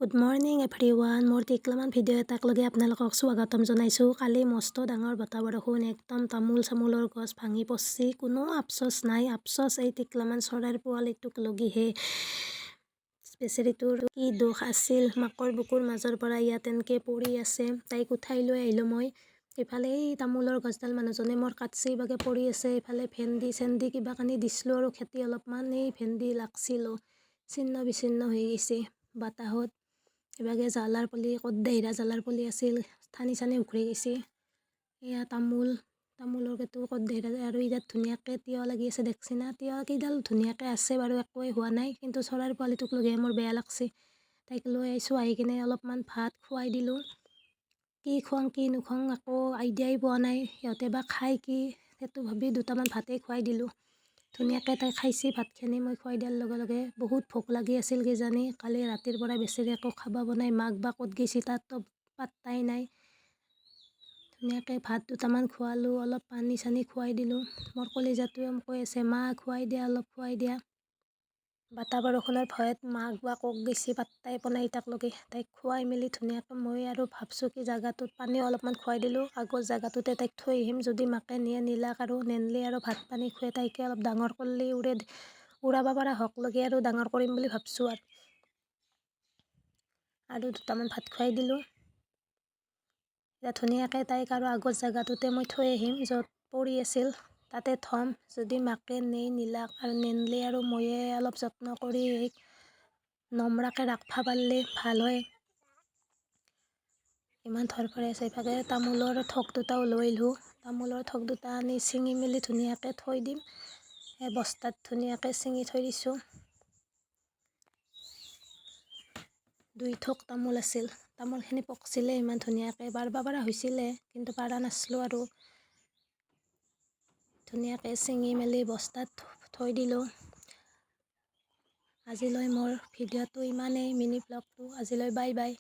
Good morning everyone, মোৰ টিকলামান video' এটাক লগে আপোনালোকক স্বাগতম জনাইছোঁ। কালি মস্ত ডাঙৰ বতাহ বৰষুণ, একদম তামোল চামোলৰ গছ ভাঙি পৰছি। কোনো আফচোচ নাই, আফচোচ এই টিকলামান চৰাইৰ পোৱালিটোক লগিহে। বেচেৰীটোৰ কি দোষ আছিল? মাকৰ বুকুৰ মাজৰ পৰা ইয়াত এনেকৈ পৰি আছে। তাইক উঠাই লৈ আহিলোঁ মই। ইফালে এই তামোলৰ গছডাল মানুহজনে মোৰ কাটছি, ইভাগে পৰি আছে। ইফালে ভেন্দি চেন্দি কিবা কানি দিছিলোঁ আৰু খেতি অলপমান, এই ভেন্দি লাগছিলো, ছিন্ন বিচ্ছিন্ন হৈ গৈছে বাতাহত। ইভাগে জ্বালাৰ পুলি, ক'ত জ্বালাৰ পুলি আছিল, ঠানি চানি উখৰি গৈছে। এয়া তামোল, তামোলৰ খেতিও ক'ত আৰু ইয়াত ধুনীয়াকৈ তিয়ঁহ লাগি আছে, দেখছি না? তিয়ঁহ কেইডাল ধুনীয়াকৈ আছে বাৰু, একোৱেই হোৱা নাই। কিন্তু চৰাইৰ পোৱালিটোক লৈহে মোৰ বেয়া লাগছে। তাইক লৈ আহিছোঁ, আহি কিনে অলপমান ভাত খুৱাই দিলোঁ। কি খুৱাওঁ কি নুখুৱাওঁ একো আইডিয়াই পোৱা নাই। সিহঁতে বা খায় কি, সেইটো ভাবি দুটামান ভাতেই খুৱাই দিলোঁ। ধুনীয়াকৈ তাই খাইছে ভাতখিনি মই খুৱাই দিয়াৰ লগে লগে। বহুত ভোক লাগি আছিল কিজানি, কালি ৰাতিৰ পৰা বেচেৰি একো খাব পোৱা নাই। মাক বা ক'ত গৈছে তাতো পাত্তাই নাই। ধুনীয়াকৈ ভাত দুটামান খোৱালোঁ, অলপ পানী চানী খুৱাই দিলোঁ। মোৰ কলিজাটোৱে মোক কৈ আছে, মা খুৱাই দিয়া, অলপ খুৱাই দিয়া। বতাহ বৰষুণৰ ভয়ত মাক বা ক'ত গৈছে পাত্তাই পোৱা নাই এতিয়ালৈকে। তাইক খুৱাই মেলি ধুনীয়াকৈ মই আৰু ভাবছোঁ কি জাগাটোত পানীও অলপমান খুৱাই দিলোঁ, আগৰ জাগাটোতে তাইক থৈ আহিম। যদি মাকে নিয়ে নিলাক আৰু নেনলি আৰু ভাত পানী খুৱাই তাইকে অলপ ডাঙৰ কৰলি, উৰে উৰাব পৰা হওক লগি আৰু ডাঙৰ কৰিম বুলি ভাবছোঁ। আৰু দুটামান ভাত খুৱাই দিলোঁ। এতিয়া ধুনীয়াকৈ তাইক আৰু আগৰ জেগাটোতে মই থৈ আহিম, য'ত পৰি আছিল তাতে থ'ম। যদি মাকে নেই নিলাক আৰু নেনলি আৰু ময়ে অলপ যত্ন কৰি নমৰাকৈ ৰাখবা পাৰিলে ভাল হয়। ইমান ধৰফৰাই আছে। ইভাগে তামোলৰ থোক দুটাও লৈ আহিলোঁ। তামোলৰ থোক দুটা আনি ছিঙি মেলি ধুনীয়াকৈ থৈ দিম। এই বস্তাত ধুনীয়াকৈ ছিঙি থৈ দিছোঁ। দুই থোক তামোল আছিল। তামোলখিনি পকছিলে ইমান ধুনীয়াকৈ, পাৰিব পৰা হৈছিলে, কিন্তু পাৰা নাছিলোঁ আৰু। ধুনীয়াকৈ ছিঙি মেলি বস্তাত থৈ দিলোঁ। আজিলৈ মোৰ ভিডিঅ'টো ইমানেই, মিনি ব্লগটো। আজিলৈ বাই বাই।